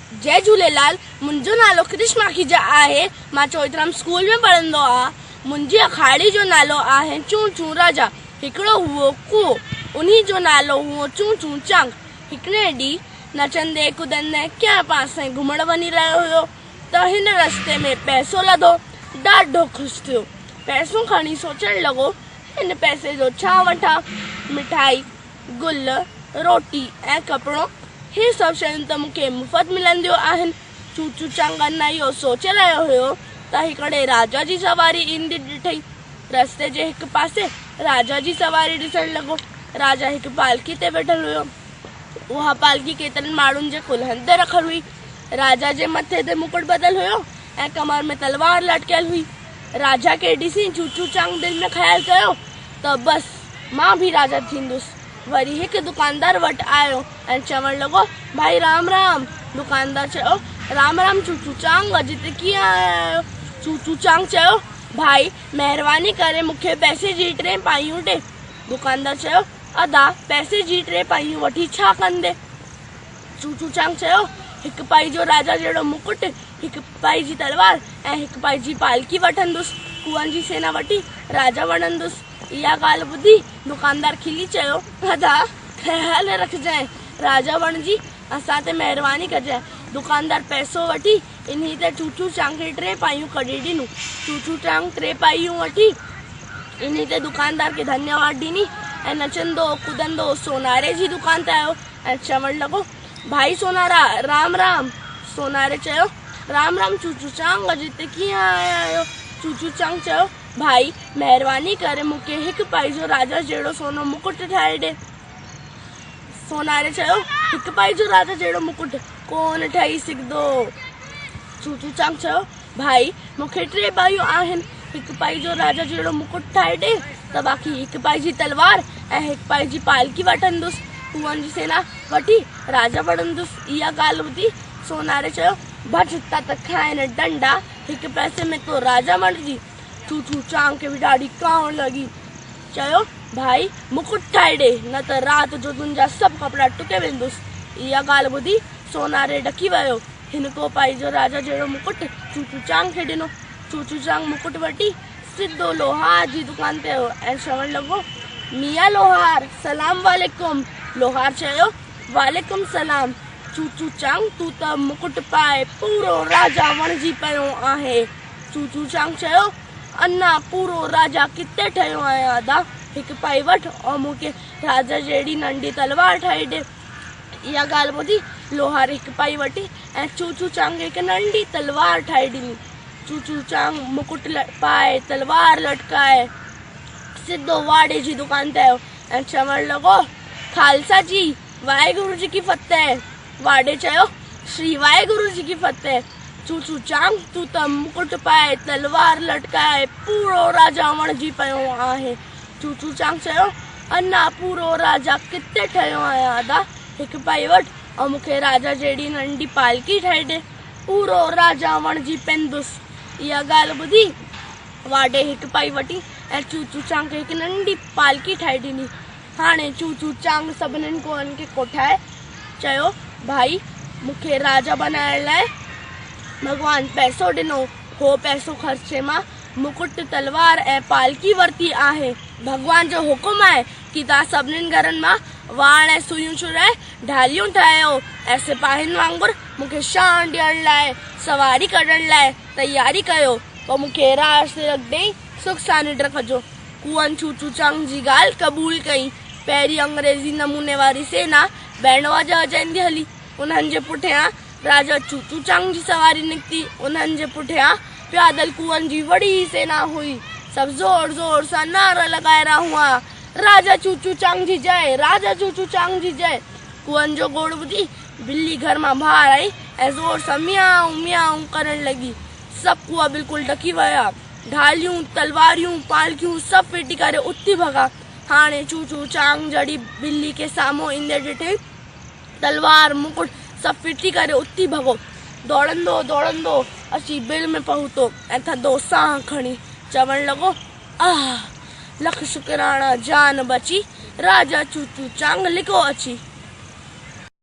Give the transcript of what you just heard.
جئي جهوليلال منهنجو نالو ڪرش ماکيجا آهي مان چوئٿرام اسڪول ۾ پڙهندو آهيان منهنجي آکاڙي جو نالو آهي چون چون راجا هڪڙو هئو ڪوئو انهي جو نالو هئو چون چون چانگ هڪڙي ڏينهن نچندي ڪڏندي ڪنهن پاسي گهمڻ وڃي رهيو هيو ته هن رستي ۾ پئسو لڌو ڏاڍو خوش ٿيو پئسو کڻي سوچڻ لڳو هن پئسي جو ڇا وٺان مٺائي گل، روٽي ۽ ڪپڙو، هي سڀ شيون ته مون کي مفت ملنديون آهن. چوچو چانگ اڃا اهو سوچي رهيو هيو ته هڪڙي راجا جي سواري ايندي ڏٺئي. رستي جي هڪ پاسي راجا جي سواري ڏسڻ لڳو. راجا هڪ پالڪي تي ويٺل هيو. اها پالڪي ڪيترن ماڻهن جي ڪلهن تي رکيل هئي. راجا جي مٿي تي مڪٽ ٻڌل هيو ۽ ڪمر ۾ تلوار لٽڪيل هئي. راجا کي ڏسي چوچو چانگ دل ۾ خيال ڪيو ته بس مان به راجا ٿيندس. وري هڪ دڪاندار وٽ آيو ۽ چوڻ لڳو، ڀائي رام رام. دڪاندار چيو، رام رام چوچو چانگ اڄ هتي ڪيئن آيا آهيو؟ چوچو چانگ چيو، ڀائي مهرباني ڪري مون کي پئسي جي ٽي پايون ڏي. دڪاندار چيو، ادا پئسي جي ٽي پايون وٺي ڇا ڪندين؟ چوچو چانگ چيو، هڪ پائي جو راجا جهڙو مڪٽ، هڪ پائي جي تلوار ۽ هڪ پائي جي پالڪي وٺندس، ڪوئن جي سينا وٺي راجا وڻندس. اها ڳالهه ٻڌي دڪاندار کلي چيو، ادا خيال رکجانء، راجا بڻجي اسان تي مهرباني ڪجانء. دڪاندار پئسو وٺي انهي تي چوچو چانگ کي ٽي پايون ڪڍي ڏنيون. چوچو چانگ ٽي پايون وٺي انهي تي دڪاندار کي ڌنيواد ڏني ۽ نچندو ڪڏندو سوناري جي دڪان تي آيو. ۽ چوڻ لڳو، ڀائي سونارا، رام رام! سوناري چيو، رام رام چوچو چانگ، اڄ هتي ڪيئن آيا آهيو؟ چوچو چانگ چيو، ڀائي، مهرباني ڪري مون کي هڪ پائي جو راجا جهڙو سونو مڪٽ ٺاهي ڏي. سوناري چيو، هڪ پائي جو راجا جهڙو مڪٽ ڪونه ٺهي سگهندو. چوچو چانگ چيو، ڀائي، مون کي ٽي پايون آهن، هڪ پائي جو راجا جهڙو مڪٽ ٺاهي ڏي ته باقي هڪ پائي جي تلوار ۽ هڪ پائي جي پالڪي وٺندس، ڪوئن جي سينا وٺي راجا بڻندس. اها ڳالهه ٻڌي سوناري چيو، ڀڄ ته ته کائين ڏنڊا، هڪ پئسي ۾ تون راجا بڻجي. چوچو چانگ کي به ڏاڍي ڪاوڙ لڳي، چيو، ڀائي، مڪٽ ٺاهي ڏي، نه ته رات جو تنهنجا سڀ ڪپڙا ٽڪي ويندس. اها ڳالهه ٻڌي سوناري ڏڪي ويو. هن ڪوپائي جو راجا جهڙو مڪٽ چوچو چانگ کي ڏنو. چوچو چانگ مڪٽ وٺي سڌو لوهار جي دڪان تي آيو ۽ چوڻ لڳو، ميان لوهار، سلام وعليڪم. لوهار چيو، وعليڪم سلام. چوچو چانگ تون ته مڪٽ پائي پورو راجا وڻجي پيو آهين. چوچو چانگ چيو، اڃا پورو راجا ڪٿي ٺهيو آهيان ادا، هڪ پائي وٺ ۽ مون کي راجا جهڙي ننڍي تلوار ٺاهي ڏي. اها ڳالهه ٻڌي لوهار هڪ پائي وٺي ۽ چوچو چانگ کي هڪ ننڍي تلوار ٺاهي ڏني. چوچو چانگ مڪٽ پائي تلوار لٽڪائي سڌو واڙي جي دڪان تي آيو ۽ چوڻ لڳو، خالصا جي، واهگرو جي ڪي فتح. واڙي چيو، شري واهگرو جي ڪي فتح. چوچو چانگ تون ته مڪٽ پائي تلوار لٽڪائي پورو راجا وڻجي پيو آهين. چوچو چانگ چيو، اڃا پورو راجا ڪٿي ٺهيو آهيان ادا، هڪ پائي وٺ ۽ مون کي راجا جهڙي ننڍي پالڪي ٺاهي ڏي، پورو راجا وڻجي پوندس. اها ڳالهه ٻڌي واڍي هڪ پائي وٺي ۽ چوچو چانگ کي هڪ ننڍي پالڪي ٺاهي ڏني. هاڻي چوچو چانگ سڀني ڪوئن کي ڪوٺائي چيو، ڀائي، مون کي راجا بنائڻ لاء ڀڳوان پئسو ڏنو، هو پئسو خرچي مان مڪٽ، تلوار ۽ پالڪي ورتي آهي. ڀڳوان جو حڪم آهي ڪي توهان سڀنين گهرن مان واڻ ۽ سوئيون چورائي ڍاليون ٺاهيو ۽ سپاهين وانگر مون کي شان ڏيڻ لاء سواري ڪڍڻ لاء تياري ڪيو. پوء مون کي راڄ تلڪ ڏيئي سک سان ننڊ رکجو. ڪوئن چوچو چانگ جي ڳالهه قبول ڪئي. پهرين انگريزي نموني واري سينا بينڊ واجا وڄائيندي هلي. انهن جي پٺيان راجا چوچو چانگ جي سواري نڪتي. انهن جي پٺيان پيادل ڪوئن جي وڏي سينا هئي. سڀ زور زور سان نعرا لڳائي رهيا هئا، راجا چوچو چانگ جي جئه! راجا چوچو چانگ جي جئه! ڪوئن جو گوڙ ٻڌي بلي گهر مان ٻاهر آئي ۽ زور سان ميائون ميائون ڪرڻ لڳي. سڀ ڪوئا بلڪل ڏڪي ويا. ڍاليون، تلواريون، پالڪيون سڀ ڦٽي ڪري اٿي ڀڳا. هاڻي چوچو چانگ جهڙي بلي کي سامهون ايندي ڏٺئي. تلوار، مڪٽ سڀ ڦٽي ڪري اٿي ڀڳو. ڊوڙندو ڊوڙندو اچي بل ۾ پهتو ۽ ٿڌو ساهه کڻي چوڻ لڳو، آهه! لک شڪراڻا جان بچي، راجا چوچو چانگ لڪو اچي.